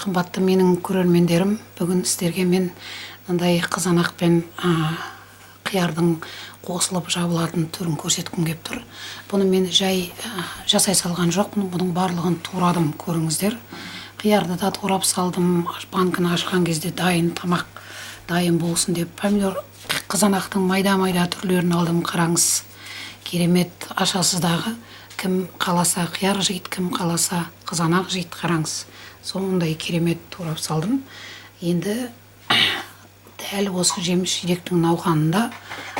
Қымбатты менің көрермендерім, бүгін сіздерге мен мынандай қызанақ пен қиярдың қосылып жабылатын түрін көрсеткім келіп тұр. Бұны мен жай жасай салған жоқпын, бұның барлығын турадым, көріңіздер. Қиярды да турап салдым, банкіні ашқан кезде дайын тамақ дайын болсын деп. Помидор, қызанақтың майда-майда түрлерін алдым, қараңыз. Керемет, ашасыз дағы, кім қаласа қияр жейді, кім қаласа қызанақ жейді, қараңыз. Сондай керемет турап салдым. Енді дәл осы жеміс жидектің науқанында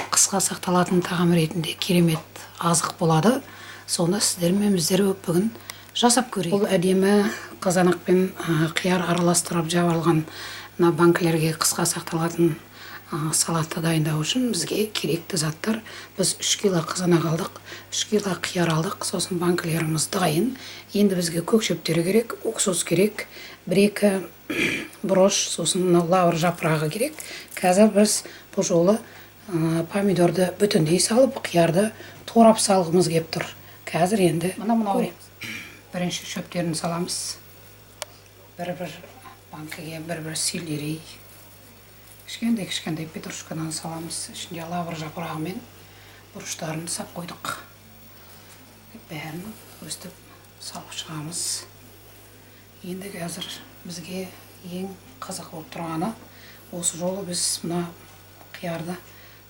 қысқа сақталатын тағам ретінде керемет азық болады. Соны сіздермен біздер бүгін жасап көрейік. Бұл әдемі қызанақ пен қияр араластырып жабылған мына банкілерге қысқа сақталатын салатты дайындау үшін бізге керекті заттар. Біз 3 кило қызанақ алдық, 3 кило қияр алдық, сосын банкілеріміз дайын. Енді бізге көк шөптері керек, уксус керек, 1-2 бұрыш, сосын мынау лавр жапырағы керек. Қазір біз бұл жолы помидорды бүтіндей салып, қиярды турап салғымыз кеп тұр. Қазір енді мынау бірінші шөптерін саламыз. Бір-бір банкіге бір-бір селдерей, кішкентай-кішкентай петрушкадан саламыз. Ішінде лавр жапырағы мен бұрыштарын сап қойдық. Бәрін өстіп салып шығамыз. Енді қазір бізге ең қызық болып тұрғаны, осы жолы біз мына қиярды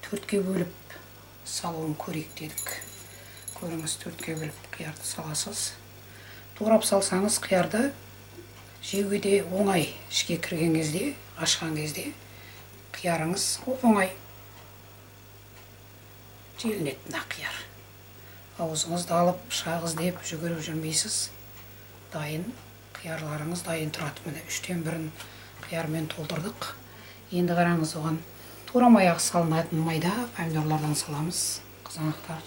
4-ке бөліп салуын көрейік дедік. Көріңіз, 4-ке бөліп қиярды саласыз. Турап салсаңыз қиярды жеуге де оңай, ішке кірген кезде, ашқан кезде қиярыңыз оп-оңай желінеді мына қияр. Аузыңызды алып, пышақ іздеп жүгіріп жүрмейсіз. Дайын қиярларыңыз дайын тұрады. Міне 3-тен бірін қиярмен толтырдық. Енді қараңыз, оған турамай ақ салынатын майда помидорлардан саламыз. Қызанақтар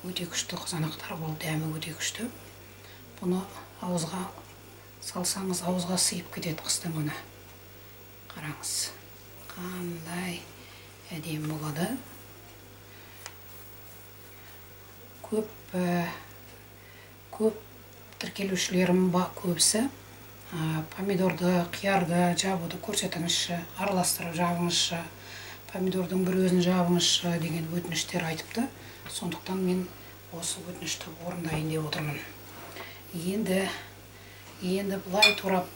өте күшті, қызанақтар бұл дәмі өте күшті. Бұны ауызға салсаңыз ауызға сыйып кетеді қыстың күні. Қараңыз, қандай әдемі болады. Көп тіркелушілерім көбісі помидорды, қиярды жабуды көрсетіңізші, араластырып жабыңызшы, помидордың бір өзін жабыңызшы деген өтініштер айтыпты. Сондықтан мен осы өтінішті орындайын деп отырмын. Енді былай турап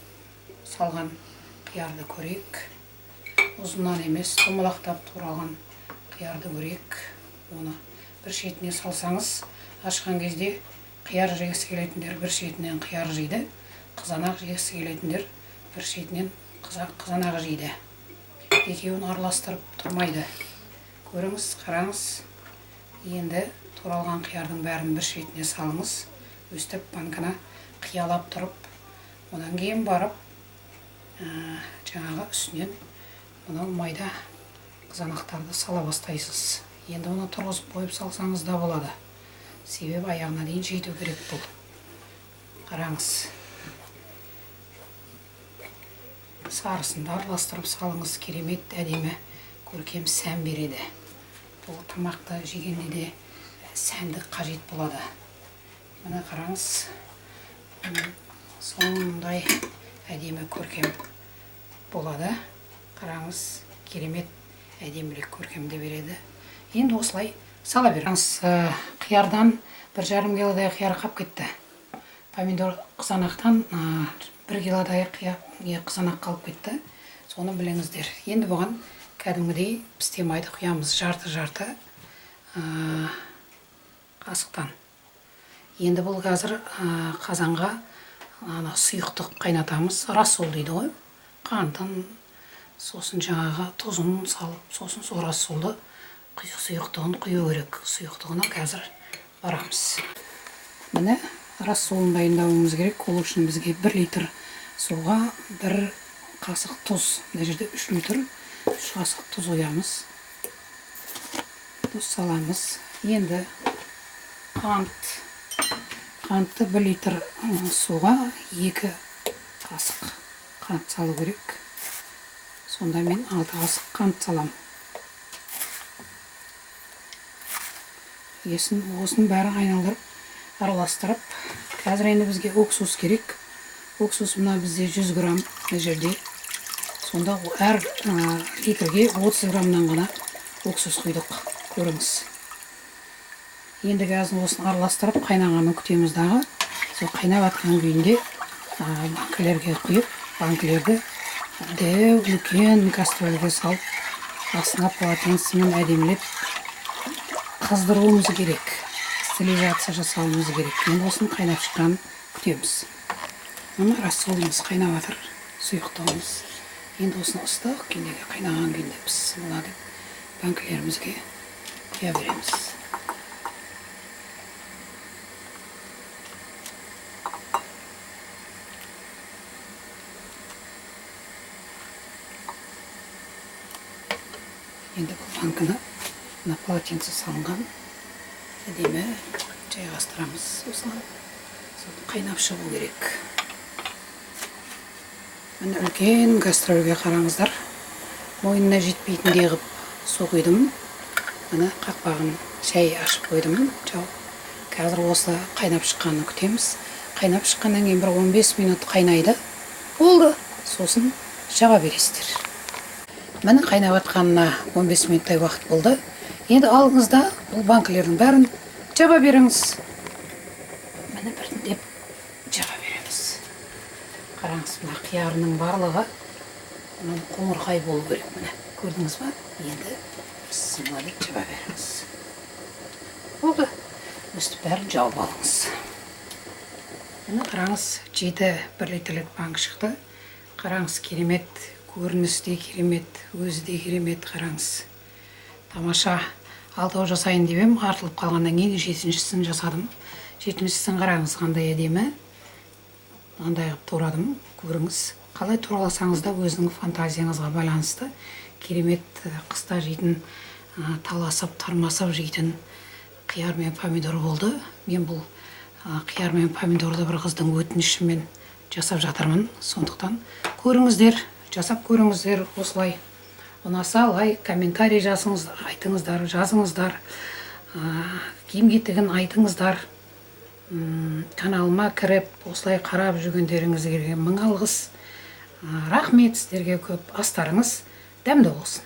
салған қиярды көрейік. Ұзыннан емес, домалақтап туралған қиярды көрейік. Оны бір шетіне салсаңыз, ашқан кезде қияр жегісі келетіндер бір шетінен қияр жейді, қызанақ жегісі келетіндер бір шетінен қызанақ жейді. Екеуін араластырып тұрмайды. Көріңіз, қараңыз. Енді туралған қиярдың бәрін бір шетіне салыңыз. Өстіп банкына қиялап тұрып, одан кейін барып, жаңағы үстінен мынау майда қызанақтарды сала бастайсыз. Енді оны тұрғызып қойып салсаңыз да болады. Себебі аяғына дейін жету керек бұл. Қараңыз. Сарысын да араластырып салыңыз, керемет әдемі көркем сән береді. Бұл тамақты жегенде де сәндік қажет болады. Міне қараңыз, сондай әдемі көркем болады. Қараңыз, керемет әдемілік көркемде береді. Енді осылай сала беріңіз. Қиярдан 1,5 килодай қияр қап кетті. Помидор қызанақтан 1 килодай қызанақ қалып кетті. Соны біліңіздер. Енді бұған кәдімгідей пісте майды құямыз, жарты-жарты қасықтан. Енді бұл қазір қазанға ана сұйықтық қайнатамыз. Рассол дейді ғой. Қантын, сосын жаңағы тұзын салып, сосын сол рассолды сұйықтығын құю керек. Сұйықтығына қазір барамыз. Міне рассолын дайындауымыз керек. Ол үшін бізге 1 литр суға 1 қасық тұз. Мына жерде 3 литр 3 қасық тұз құямыз. Тұз саламыз. Енді қантты 1 литр суға 2 қасық қант салу керек. Сонда мен 6 қасық қант салам. Есін, осының бәрін айналдырып, араластырып. Қазір енді бізге уксус керек. Уксус мына бізде 100 грамм мына жерде. Сонда әр литрге 30 граммнан ғана уксус құйдық. Көріңіз. Енді газын осыны араластырып қайнағанын күтеміз дағы. Сол қайнап жатқан күйінде банкілерге құйып, банкілерді дәу үлкен кастрөлге салып, астына полотенцемен әдемілеп қыздыруымыз керек. Стерилизация жасауымыз керек. Енді осының қайнап шыққанын күтеміз. Мына рассолымыз қайнап жатыр, сұйықтығымыз. Енді осыны ыстық күйінде, қайнаған күйінде бісміллә деп банкілерімізге құя береміз. Енді бұл банкіні мына полотенце салынған әдемі жайғастырамыз осыған. Сол қайнап шығу керек. Міне үлкен кастрөлге қараңыздар. Мойнына жетпейтіндей қылып су құйдым. Міне қақпағын шай ашып қойдым. Жауып. Қазір осы қайнап шыққанын күтеміз. Қайнап шыққаннан кейін бір 15 минут қайнайды. Болды. Сосын жаба бересіздер. Міне қайнап жатқанына 15 минуттай уақыт болды. Енді алыңыз да бұл банкілердің бәрін жаба беріңіз. Міне біртіндеп жаба береміз. Қараңыз, мына қиярының барлығы мына қоңырқай болу керек. Міне көрдіңіз ба? Енді бісміллә деп жаба беріңіз. Болды. Өстіп бәрін жауып алыңыз. Міне қараңыз, 7 1 литрлік банк шықты. Қараңыз, керемет, көрінісі де керемет, өзі де керемет, қараңыз. Тамаша. 6 жасайын деп ем, артылып қалғаннан кейін 7-шісін жасадым. 7-шісін қараңыз, қандай әдемі. Мынандай қылып турадым, көріңіз. Қалай тураласаңыз да өзінің фантазияңызға байланысты керемет қыста жейтін, таласып, тармасып жейтін қияр мен помидор болды. Мен бұл қияр мен помидорды бір қыздың өтінішімен жасап жатырмын. Сондықтан көріңіздер, жасап көріңіздер осылай. Ұнаса лайк, комментарий жазыңыз, айтыңыздар, жазыңыздар. Киім кетігін айтыңыздар. Каналыма кіріп, осылай қарап жүргендеріңізге мың алғыс. Рахмет сіздерге көп. Астарыңыз дәмді болсын.